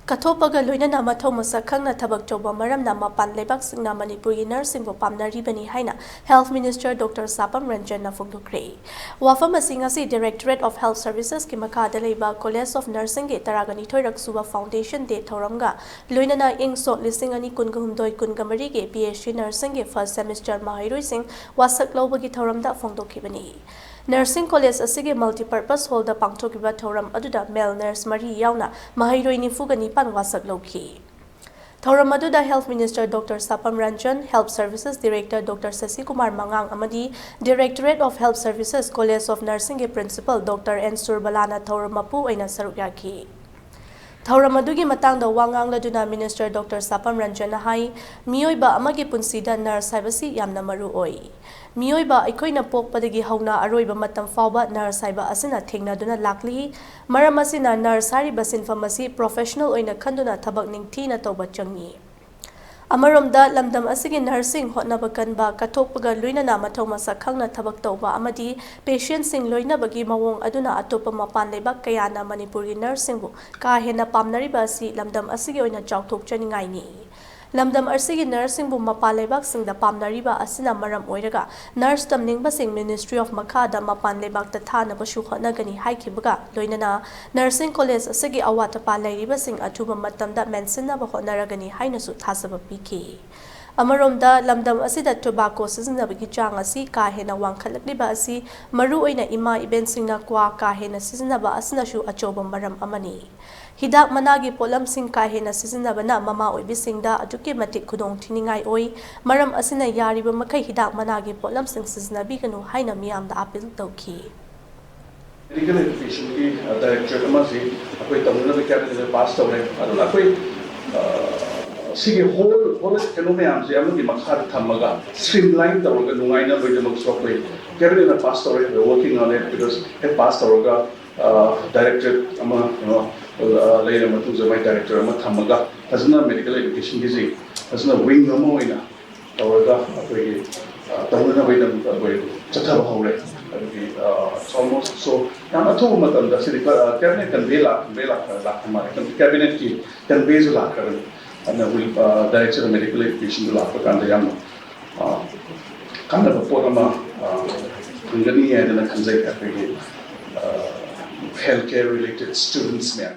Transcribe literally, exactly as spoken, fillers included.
ꯀꯠꯊꯣꯛꯄꯒ ꯂꯣꯏꯅꯅ ꯃꯊꯧ ꯃꯁꯛ ꯈꯪꯅ ꯊꯕꯛ ꯇꯧꯕ ꯃꯔꯝꯅ ꯃꯄꯥꯟ ꯂꯩꯕꯥꯛꯁꯤꯡꯅ ꯃꯅꯤꯄꯨꯔꯒꯤ ꯅꯔꯁꯁꯤꯡꯕꯨ ꯄꯥꯝꯅꯔꯤꯕꯅꯤ ꯍꯥꯏꯅ Health Minister Doctor ꯁꯥꯄꯝ ꯔꯟꯖꯟꯅ ꯐꯣꯡꯗꯣꯛꯈ꯭ꯔꯦ꯫ ꯋꯥꯐꯝ ꯑꯁꯤ ꯉꯁꯤ Directorate of Health Servicesꯀꯤ ꯃꯈꯥꯗ ꯂꯩꯕ College of Nursingꯒꯤ ꯇꯔꯥꯒ ꯅꯤꯊꯣꯏꯔꯛ ꯁꯨꯕ Foundation Day ꯊꯧꯔꯝꯒ ꯂꯣꯏꯅꯅ ꯏꯪ ꯁꯣꯛ ꯂꯤꯁꯤꯡ ꯑꯅꯤ ꯀꯨꯟꯒ ꯍꯨꯝꯗꯣꯏ ꯀꯨꯟꯒ ꯃꯔꯤꯒꯤ P H C Nursingꯒꯤ first semester ꯃꯍꯩꯔꯣꯏꯁꯤꯡ ꯋꯥꯁꯛ ꯂꯧꯕꯒꯤ ꯊꯧꯔꯝꯗ ꯐꯣꯡꯗꯣꯛꯈꯤꯕꯅꯤ꯫ Nursing College ꯑꯁꯤꯒꯤ Multipurpose Hallꯗ ꯄꯥꯡꯊꯣꯛꯈꯤꯕ ꯊꯧꯔꯝ ꯑꯗꯨꯗ male nurse ꯃꯔꯤ ꯌꯥꯎꯅ ꯃꯍꯩꯔꯣꯏ ꯅꯤꯐꯨꯒ ꯅꯤꯄꯥꯟ ꯋꯥꯁꯛ ꯂꯧꯈꯤ꯫ ꯊꯧꯔꯝ ꯑꯗꯨꯗ Health Minister Doctor ꯁꯥꯄꯝ Ranjan, Health Services Director Doctor ꯁꯁꯤꯀꯨꯃꯥꯔ ꯃꯉꯥꯡ ꯑꯃꯗꯤ Directorate of Health Services College of Nursingꯒꯤ Principal Doctor ꯑꯦꯟ ꯁꯨꯔꯕꯂꯥꯅ ꯊꯧꯔꯝ ꯃꯄꯨ ꯑꯣꯏꯅ ꯁꯔꯨꯛ ꯌꯥꯈꯤ꯫ ꯊꯧꯔꯝ ꯑꯗꯨꯒꯤ ꯃꯇꯥꯡꯗ ꯋꯥ ꯉꯥꯡꯂꯗꯨꯅ Minister Doctor ꯁꯥꯄꯝ ꯔꯟꯖꯟꯅ ꯍꯥꯏ, ꯃꯤꯑꯣꯏꯕ ꯑꯃꯒꯤ ꯄꯨꯟꯁꯤꯗ nurse ꯍꯥꯏꯕꯁꯤ ꯌꯥꯝꯅ ꯃꯔꯨ ꯑꯣꯏ꯫ ꯃꯤꯑꯣꯏꯕ ꯑꯩꯈꯣꯏꯅ ꯄꯣꯛꯄꯗꯒꯤ ꯍꯧꯅ ꯑꯔꯣꯏꯕ ꯃꯇꯝ ꯐꯥꯎꯕ nurse ꯍꯥꯏꯕ ꯑꯁꯤꯅ ꯊꯦꯡꯅꯗꯨꯅ ꯂꯥꯛꯂꯤ꯫ ꯃꯔꯝ ꯑꯁꯤꯅ nurse ꯍꯥꯏꯔꯤꯕ ꯁꯤꯟꯐꯝ ꯑꯁꯤ professional ꯑꯣꯏꯅ ꯈꯟꯗꯨꯅ ꯊꯕꯛ ꯅꯤꯡꯊꯤꯅ ꯇꯧꯕ ꯆꯪꯏ꯫ ꯑꯃꯔꯣꯝꯗ, ꯂꯝꯗꯝ ꯑꯁꯤꯒꯤ nurseꯁꯤꯡ ꯍꯣꯠꯅꯕ ꯀꯟꯕ, ꯀꯠꯊꯣꯛꯄꯒ ꯂꯣꯏꯅꯅ ꯃꯊꯧ ꯃꯁꯛ ꯈꯪꯅ ꯊꯕꯛ ꯇꯧꯕ ꯑꯃꯗꯤ patientꯁꯤꯡ ꯂꯣꯏꯅꯕꯒꯤ ꯃꯑꯣꯡ ꯑꯗꯨꯅ ꯑꯇꯣꯞꯄ ꯃꯄꯥꯟ ꯂꯩꯕꯥꯛ ꯀꯌꯥꯅ ꯃꯅꯤꯄꯨꯔꯒꯤ nurseꯁꯤꯡꯕꯨ ꯀꯥ ꯍꯦꯟꯅ ꯄꯥꯝꯅꯔꯤꯕ ꯑꯁꯤ ꯂꯝꯗꯝ ꯑꯁꯤꯒꯤ ꯑꯣꯏꯅ ꯆꯥꯎꯊꯣꯛꯆꯅꯤꯡꯉꯥꯏꯅꯤ꯫ ꯂꯝꯗꯝ ꯑꯁꯤꯒꯤ nurseꯁꯤꯡꯕꯨ ꯃꯄꯥꯟ ꯂꯩꯕꯥꯛꯁꯤꯡꯗ ꯄꯥꯝꯅꯔꯤꯕ ꯑꯁꯤꯅ ꯃꯔꯝ ꯑꯣꯏꯔꯒ nurse ꯇꯝꯅꯤꯡꯕꯁꯤꯡ Ministry of ꯃꯈꯥꯗ ꯃꯄꯥꯟ ꯂꯩꯕꯥꯛꯇ ꯊꯥꯅꯕꯁꯨ ꯍꯣꯠꯅꯒꯅꯤ ꯍꯥꯏꯈꯤꯕꯒ ꯂꯣꯏꯅꯅ nursing college ꯑꯁꯤꯒꯤ ꯑꯋꯥꯠ ꯑꯄꯥ ꯂꯩꯔꯤꯕꯁꯤꯡ ꯑꯊꯨꯕ ꯃꯇꯝꯗ ꯃꯦꯟꯁꯤꯟꯅꯕ ꯍꯣꯠꯅꯔꯒꯅꯤ ꯍꯥꯏꯅꯁꯨ ꯊꯥꯖꯕ ꯄꯤꯈꯤ꯫ ꯑꯃꯔꯣꯝꯗ, ꯂꯝꯗꯝ ꯑꯁꯤꯗ tobacco ꯁꯤꯖꯤꯟꯅꯕꯒꯤ ꯆꯥꯡ ꯑꯁꯤ ꯀꯥ ꯍꯦꯟꯅ ꯋꯥꯡꯈꯠꯂꯛꯂꯤꯕ ꯑꯁꯤ ꯃꯔꯨꯑꯣꯏꯅ ꯏꯃꯥ ꯏꯕꯦꯟꯁꯤꯡꯅ ꯀ꯭ꯋꯥ ꯀꯥ ꯍꯦꯟꯅ ꯁꯤꯖꯤꯟꯅꯕ ꯑꯁꯤꯅꯁꯨ ꯑꯆꯧꯕ ꯃꯔꯝ ꯑꯃꯅꯤ꯫ ꯍꯤꯗꯥꯛ ꯃꯅꯥꯒꯤ ꯄꯣꯠꯂꯝꯁꯤꯡ ꯀꯥ ꯍꯦꯟꯅ ꯁꯤꯖꯤꯟꯅꯕꯅ ꯃꯃꯥ ꯑꯣꯏꯕꯤꯁꯤꯡꯗ ꯑꯗꯨꯛꯀꯤ ꯃꯇꯤꯛ ꯈꯨꯗꯣꯡ ꯊꯤꯅꯤꯡꯉꯥꯏ ꯑꯣꯏ꯫ ꯃꯔꯝ ꯑꯁꯤꯅ ꯌꯥꯔꯤꯕ ꯃꯈꯩ ꯍꯤꯗꯥꯛ ꯃꯅꯥꯒꯤ ꯄꯣꯠꯂꯝꯁꯤꯡ ꯁꯤꯖꯤꯟꯅꯕꯤꯒꯅꯨ ꯍꯥꯏꯅ ꯃꯤꯌꯥꯝꯗ appeal ꯇꯧꯈꯤ꯫ Medical Educationꯒꯤ, ꯑ, Directorate ꯑꯃꯁꯤ ꯑꯩꯈꯣꯏ ꯇꯧꯅꯅꯕ Cabinetꯅ pass ꯇꯧꯔꯦ꯫ ꯑꯗꯨꯅ ꯑꯩꯈꯣꯏ, ꯑ, ꯁꯤꯒꯤ whole, whole ꯀꯩꯅꯣ ꯃꯌꯥꯝꯁꯦ ꯑꯃꯒꯤ ꯃꯈꯥꯗ ꯊꯝꯃꯒ streamline ꯇꯧꯔꯒ ꯅꯨꯡꯉꯥꯏꯅꯕꯒꯤꯗꯃꯛꯁꯨ ꯑꯩꯈꯣꯏ Cabinetꯅ pass ꯇꯧꯔꯦ, we're working on it because ꯍꯦꯛ pass ꯇꯧꯔꯒ, ꯑ, Directorate ꯑꯃ, ꯀꯩꯅꯣ, ꯑ, ꯂꯩꯔ ꯃꯇꯨꯡꯗ ꯃꯥꯏ Director ꯑꯃ ꯊꯝꯃꯒ ꯐꯖꯅ Medical Educationꯒꯤꯁꯤ ꯐꯖꯅ wing ꯑꯃ ꯑꯣꯏꯅ ꯇꯧꯔꯒ ꯑꯩꯈꯣꯏꯒꯤ, ꯑ, ꯇꯧꯅꯅꯕꯒꯤꯗꯃꯛꯇ ꯑꯩꯈꯣꯏ ꯆꯠꯊꯕ ꯍꯧꯔꯦ꯫ ꯑꯗꯨꯒꯤ ꯑ, almost so ꯌꯥꯝ ꯑꯊꯨꯕ ꯃꯇꯝꯗ ꯁꯤꯗꯤ cabinet convey ꯂꯥꯛ convey ꯂꯥꯛꯈ꯭ꯔ ꯂꯥꯛꯄ ꯃꯥꯜꯂꯦ, cabinetꯀꯤ conveyꯁꯨ ꯂꯥꯛꯈ꯭ꯔꯕꯅꯤ꯫ ꯑꯗꯨꯅ will director of medical educationꯗꯨ ꯂꯥꯛꯄ ꯀꯥꯟꯗ ꯌꯥꯝꯅ ꯑ, ꯀꯥꯟꯅꯕ ꯄꯣꯠ ꯑꯃ ꯑ, ꯐꯪꯒꯅꯤ ꯍꯥꯏꯗꯅ ꯈꯟꯖꯩ꯫ ꯑꯩꯈꯣꯏꯒꯤ health care related students ꯃꯌꯥꯝ